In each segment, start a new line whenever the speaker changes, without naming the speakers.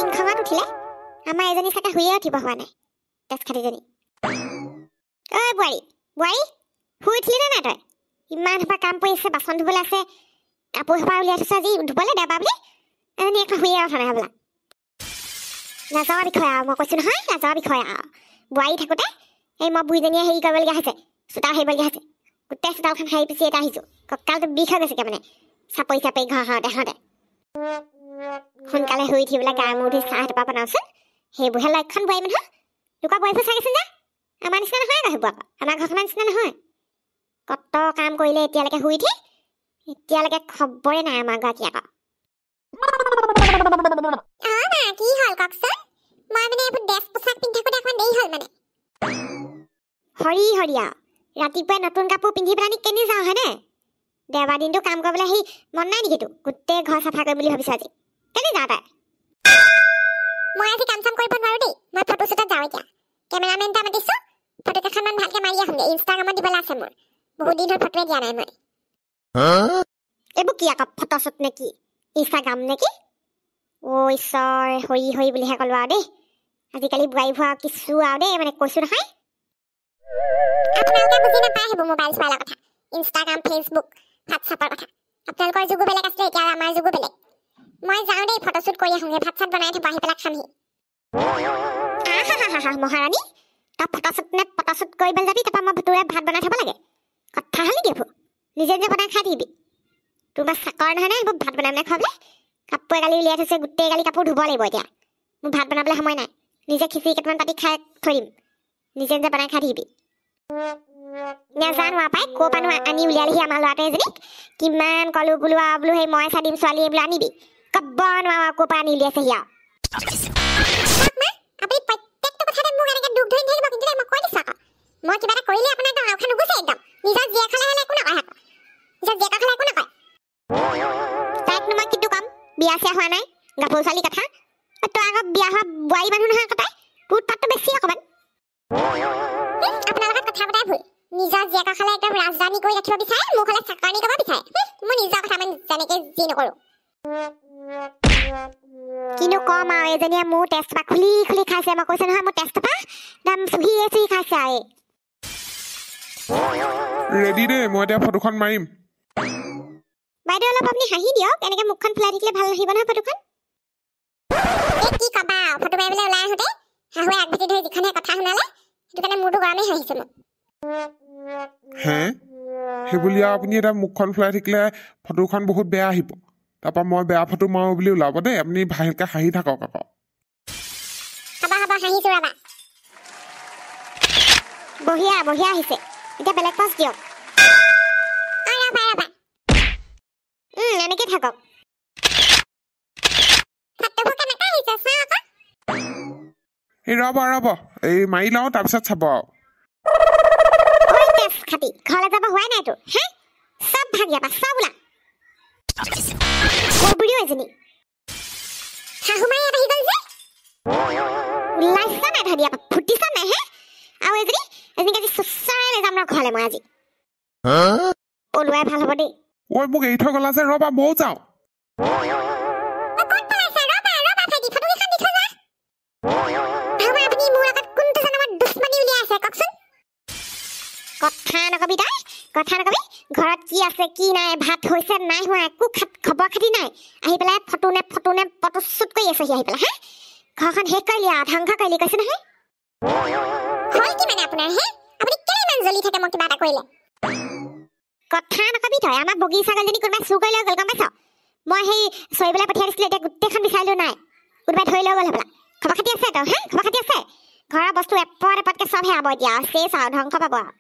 টিংখঙত উঠিলে, আমাৰ এজনী চাগে শুইয়ে উঠিব হোৱা নাই, তেজখাটিজনী। ঐ বোৱাৰী, বোৱাৰী শুই উঠিলি নে নাই তই? ইমান সোপা কাম পৰি আছে, বাচন ধুবলৈ আছে, কাপোৰ সোপা উলিয়াই থৈছোঁ আজি ধুবলৈ দেওবাৰ বুলি, এজনী একো শুইয়ে উঠা নাই হ'বলা। লাজৰ বিষয় আৰু, মই কৈছোঁ নহয়, লাজৰ বিষয় আৰু। বোৱাৰী থাকোঁতে এই মই বুঢ়ীজনীয়ে হেৰি কৰিবলগীয়া হৈছে, চোতাল সাৰিবলগীয়া হৈছে, গোটেই চোতালখন সাৰি পিচি এটা আহিছোঁ, কঁকালটো বিষ হৈ গৈছেগৈ মানে চাপৰি চাপৰি ঘৰ সাৰোঁতে সাৰোঁতে। সোনকালে শুই উঠি পেলাই গা মূৰ ধুই চাহ এটোপা বনাওঁচোন, সেইবোৰহে লক্ষণ বোৱাৰী মানুহৰ। লোকৰ বোৱাৰীবোৰ চাগেচোন যা, আমাৰ নিচিনা নহয় আকৌ সেইবোৰ, আকৌ আমাৰ ঘৰখনৰ নিচিনা নহয়। কত কাম কৰিলে এতিয়ালৈকে শুই উঠি, এতিয়ালৈকে খবৰে নাই আমাৰ গৰাকী আকৌ।
অ মা, কি হ'ল কওকচোন? মই মানে এইবোৰ ড্ৰেছ পোছাক পিন্ধি থাকোঁতে অকণমান দেৰি হ'ল মানে।
হৰি হৰি আৰু, ৰাতিপুৱাই নতুন কাপোৰ পিন্ধি পেলানি কেনি যাওঁ হয়নে? দেওবাৰ দিনটো কাম কৰিবলৈ সেই মন নাই নেকি তোৰ? গোটেই ঘৰ চাফা কৰিম বুলি ভাবিছোঁ আজি, কেনি যাওঁ তই?
মই আজি কাম চাম কৰিব নোৱাৰো দেই, মই ফটো শ্বুটত যাওঁ এতিয়া। কেমেৰামেন এটা মাতিছোঁ, ফটো কেইখনমান ভালকৈ মাৰি আহোঁগৈ, ইনষ্টাগ্ৰামত দিবলৈ আছে মোৰ, বহুত দিন হ'ল ফটোৱে দিয়া নাই মই।
এইবোৰ কি আকৌ ফটো শ্বুট নে কি, ইনষ্টাগ্ৰাম নে কি? অ' ঈশ্বৰ, হৰি হৰি বুলিহে ক'লো আৰু দেই। আজিকালি বোৱাৰীবোৰ আৰু কিছু আৰু দেই, মানে কৈছোঁ নহয়।
আপোনালোকে বুজি নাপায় সেইবোৰ মোবাইল চোবাইলৰ কথা, ইনষ্টাগ্ৰাম, ফেচবুক, হোৱাটছআপৰ কথা। আপোনালোকৰ যুগো বেলেগ আছিলে, এতিয়া আমাৰ যুগো বেলেগ। মই যাওঁ দেই, ফটোশ্বুট কৰি আহোঁগৈ, ভাত চাত বনাই থ'ব, আহি পেলাই খামহি।
আহা মহাৰাণী, তই ফটোশ্বুট নে ফটোশ্বুট কৰিবলৈ যাবি, তাৰপৰা মই তোৰে ভাত বনাই থ'ব লাগে? কথা হ'ল নেকি এইবোৰ? নিজে নিজে বনাই খাই থাকিবি। তোৰ বা চাকৰ নহয় নহয় এইবোৰ ভাত বনাই বনাই খুৱাবলৈ। কাপোৰ এগালি উলিয়াই থৈছে, গোটেই গালি কাপোৰ ধুব লাগিব এতিয়া, মোৰ ভাত বনাবলৈ সময় নাই। নিজে খিচিৰি কেইটামান পাতি খাই থৈ দিম, নিজে নিজে বনাই খাই থাকিবি। নাজানো আৰু পাই ক'ৰ পানো আনি উলিয়ালেহি আমাৰ ল'ৰাটোৱে এজনীক। কিমান ক'লো বোলো আৰু বোলো সেই মই চাই দিম ছোৱালী বোলো আনিবি, ক'ব নোৱাৰো আৰু ক'ৰ পৰা আনি উলিয়াইছেহি আৰু।
চাওক মা, আপুনি প্ৰত্যেকটো কথাতে মোক এনেকৈ দুখ ধৰি নাথাকিব কিন্তু দেই, মই কৈ দিছোঁ আকৌ। মই কিবা এটা কৰিলে আপোনাক একদম আওখা নুগুচে একদম। নিজৰ জীয়েক হ'লে হ'লে একো নকয় আকৌ, নিজৰ জীয়েকৰ হ'লে একো নকয়।
তাইকনো মই কিটো ক'ম, বিয়া চিয়া হোৱা নাই, গাভৰু ছোৱালীৰ কথা। তই আকৌ বিয়া হোৱা বোৱাৰী মানুহ নহয় আকৌ, তাই তোৰ তাততো বেছি অকণমান।
আপোনাৰ লগত কথা পতাই ভুল। নিজৰ জীয়েকৰ হ'লে একদম ৰাজধানী কৰি ৰাখিব বিচাৰে, মোক হ'লে চাকৰণি কৰিব বিচাৰে। মোৰ নিজৰ কথা মই যেনেকৈ যি নকৰোঁ।
কিনো ক'ম আৰু, এইজনীয়ে মোৰ তেজপা খুলি খুলি খাইছে। মই কৈছোঁ নহয়, মোৰ তেজপা একদম চুহিয়ে চুহি খাইছে আৰু।
ৰেডি দেই, মই এতিয়া ফটোখন মাৰিম।
বাইদেউ অলপ আপুনি হাঁহি দিয়ক, এনেকৈ মুখখন ফুলাই থাকিলে ভাল নাহিব নহয় ফটোখন।
এই কি ক'বা আৰু, ফটো মাৰিবলৈ ওলাই আহোঁতে শাহুৱে আগভেটি ধৰি যিখনহে কথা শুনালে, সেইটো কাৰণে মূৰটো গৰমেই হৈ আহিছে মোৰ।
হে, সেইবুলি আৰু আপুনি এতিয়া মুখখন ফুলাই থাকিলে ফটোখন বহুত বেয়া আহিব, তাৰপৰা মই বেয়া ফটো মাৰোঁ বুলি ওলাব দেই। আপুনি ভালকৈ হাঁহি থাকক আকৌ।
হ'ব হ'ব, হাঁহিছোঁ ৰ'বা।
বঢ়িয়া বঢ়িয়া আহিছে, এতিয়া বেলেগ পজ দিয়ক।
অ ৰ'বা ৰ'বা।
এনেকৈ থাকক।
ফটোবোৰ কেনেকৈ আহিছে চাওঁ আকৌ।
এই ৰ'ব ৰ'ব, এই মাৰি লওঁ তাৰপিছত চাব আৰু।
ঐ তেজ খাটি, ঘৰলৈ যাব হোৱাই নাই তোৰ? হে, চব ভাগ ইয়াৰ পৰা, চব ওলা। কৰ বুঢ়ীও এজনী।
শাহু মাই ইয়াত আহি গ'ল যে।
ওলাইছ নাই তহঁতি ইয়াৰ পৰা, ফুটিছ নাই হে? আৰু এজনী, এজনীক আজি চুচৰাই লৈ যাম ৰ ঘৰলৈ মই আজি। পলুৱাই ভাল হ'ব দেই।
ঐ মোক এৰি থৈ গ'লা যে, ৰ'বা ময়ো যাওঁ।
অ ক'ত পলাইছা? ৰ'বা ৰ'বা ভাইটি, ফটো কেইখন দি থৈ যোৱা। শাহু মা, আপুনি মোৰ আগত কোনটো জনমত দুশ্মনী উলিয়াই আছে কওকচোন?
কথা নকবি তই, কথা নকবি। ঘৰত কি আছে কি নাই, ভাত হৈছে নাই হোৱা, একো খবৰ খাতি নাই। আহি পেলাই ফটো নে ফটো নে ফটো শ্বুট কৰি আছহি আহি পেলাই। হে, ঘৰখন শেষ কৰিলি আৰু, ধ্বংস কৰিলি কৈছো নহয়।
হ'ল কি মানে আপোনাৰ হে? আপুনি কেলে ইমান জ্বলি থাকে মই কিবা এটা কৰিলে?
কথা নকবি তই, আমাৰ বগী ছাগলীজনী কোনোবাই চুৰ কৰি লৈ গ'ল, গম পাইছ? মই সেই চৰিবলৈ পঠিয়াই দিছিলোঁ, এতিয়া গোটেইখন বিচাৰিলোঁ নাই, কোনোবাই ধৰি লৈ গ'ল হ'বলা। খবৰ খাতি আছে তই? হে, খবৰ খাতি আছে? ঘৰৰ বস্তু এপদ এপদকৈ চব হেৰাব এতিয়া আৰু, চেচ আৰু, ধ্বংস পাব আৰু।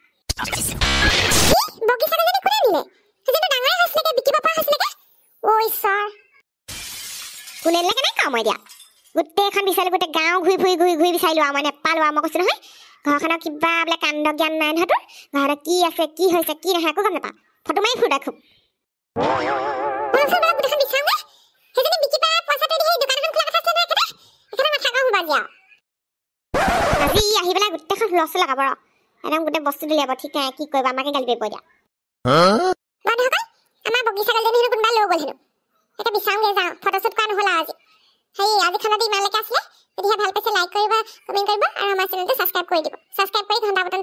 কি বগী ছাগলীজনী কোনে নিলে? সেইজনীতো ডাঙৰে হৈছিলেগে, বিকিব পৰা হৈছিলেগে। অ ঈশ্বৰ,
কোনে নিলে কেনেকৈ কওঁ মই এতিয়া? গোটেইখন বিচাৰিলোঁ, গোটেই গাঁও ঘূৰি ফুৰি ঘূৰি ঘূৰি বিচাৰিলোঁ আৰু মই নেপালোঁ আৰু। মই কৈছোঁ নহয়, ঘৰখনৰ কিবা বোলে কাণ্ড জ্ঞান নাই নহয় তোৰ। ঘৰত কি আছে কি হৈছে কি নহয় একো গম নাপাওঁ, ফটো মাৰি ফুৰ খুব।
ব'লকচোন ব'লক, গোটেইখন বিচাৰোঁগে। সেইজনী বিকি পেলাই পইচাটো দি সেই দোকান এখন খোলা কথা আছিলে নহয়, একেবাৰে একেবাৰে মাথা গৰম হ'ব আজি আৰু।
আজি আহি পেলাই গোটেইখন হুলস্থুল লগাব ৰ, একদম গোটেই বস্তু উলিয়াব, ঠিক নাই কি কৰিব, আমাকে গালি পাৰিব এতিয়া।
বন্ধুসকল, আমাৰ বগী ছাগলীজনী হেনো কোনোবাই লৈ গ'ল হেনো, এতিয়া বিচাৰোঁগে যাওঁ। ফটোশ্বুট কৰা নহ'ল আৰু আজি। হেৰি, আজি খানাটো ইমানলৈকে আছিলে। যদিহে ভাল পাইছে, লাইক কৰিব, কমেণ্ট কৰিব আৰু আমাৰ চেনেলটো ছাবস্ক্ৰাইব কৰি দিব। ছাবস্ক্ৰাইব কৰি ঘণ্টা বটনটো